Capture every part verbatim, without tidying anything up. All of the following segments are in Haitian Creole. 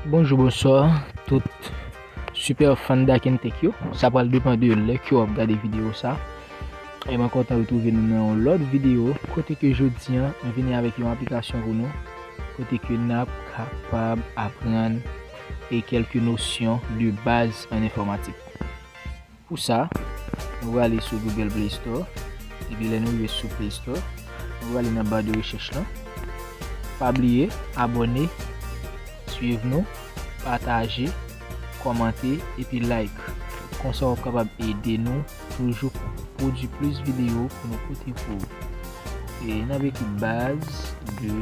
Bonjou, bonswa, tout super fan Dak and Tech yo. Sa pral depann de lè ke w ap gade videyo sa. E mwen kontan retwouve nou nan yon lòt videyo, kote ke jodi a, mwen vini avèk yon aplikasyon pou nou, kote ke n ap kapab aprann e kèlke nosyon de baz an enfòmatik. Pou sa, nou prale sou Google Play Store. Epi lè nou rive sou Play Store, nou prale nan ba de rechèch lan. Pa bliye abòne, swiv nou, pataje, kòmante, epi like. Konsa w ap kapab ede nou toujou pwodui plis videyo pou nou pote pou ou. E n ap ekri baz de,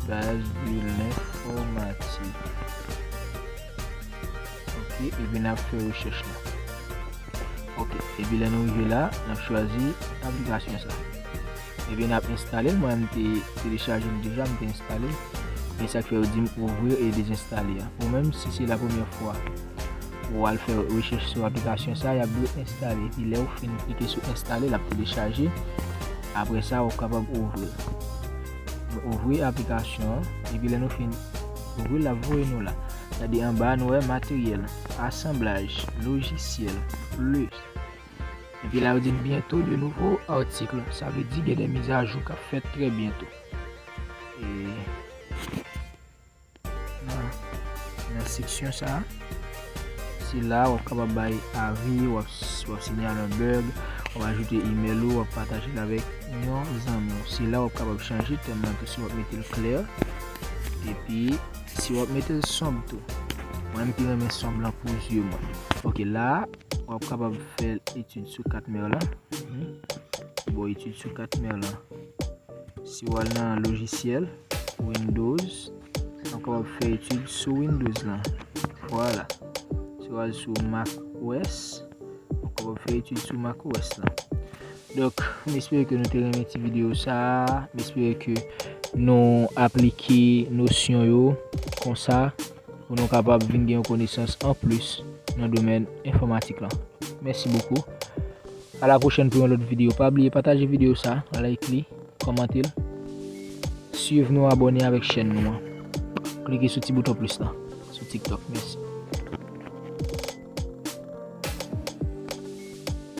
baz de lenfòmatik. Ok, epi n ap fè rechèch la. Ok, epi lè nou rive la, n ap chwazi aplikasyon sa. Epi n ap enstale l, mwen m te telechaje l deja, m te enstale l. Men sa k fè yo di m ouvrir e dezenstale a. Ou menm, si se la premyè fwa ou al fè rechèch sou aplikasyon sa, y ap di w enstale. Epi lè ou fin klike sou enstale, l ap telechaje. Apre sa, ou kapab ouvri l. Nou ouvri aplikasyon an, epi lè nou fin ouvri l, l ap voye nou la. Gade anba a, nou wè materyèl, asanblaj, lojisyèl, plis. Epi la, yo di n bientôt de nouveaux articles. Sa vle di gen de mizajou k ap fèt trè byento. E nan, nan seksyon sa, se la w ap kapab bay avi, w ap, w ap sinyale yon bug, w ap ajoute email ou, w ap pataje l avèk yon zanmi w. Se la w ap kapab chanje tèm lan tou, si w ap mete l klè, epi si w ap mete l sonb tou. Mwen, m pi renmen sonb lan pou zye mwen. Ok, la, w ap kapab fè etid sou kat mè lan. Mhm. Bon, etid sou kat mè lan. Si w al nan lojisyèl, Windows, w ap kapab fè etid sou Windows lan. Vwala. Si w al sou Mac O S, w ap kapab fè etid sou Mac O S lan. Donk, m espere ke nou te renmen ti videyo sa a. M espere ke nou aplike nosyon yo konsa pou nou kapab vin gen yon konesans anplis nan domèn enfòmatik lan. Mèsi bokou. A la pwochèn pou yon lòt videyo. Pa bliye pataje videyo sa, like li, kòmante l, swiv nou, abòne avèk chèn nou an. Klike sou ti bouton plis lan sou TikTok. Mèsi.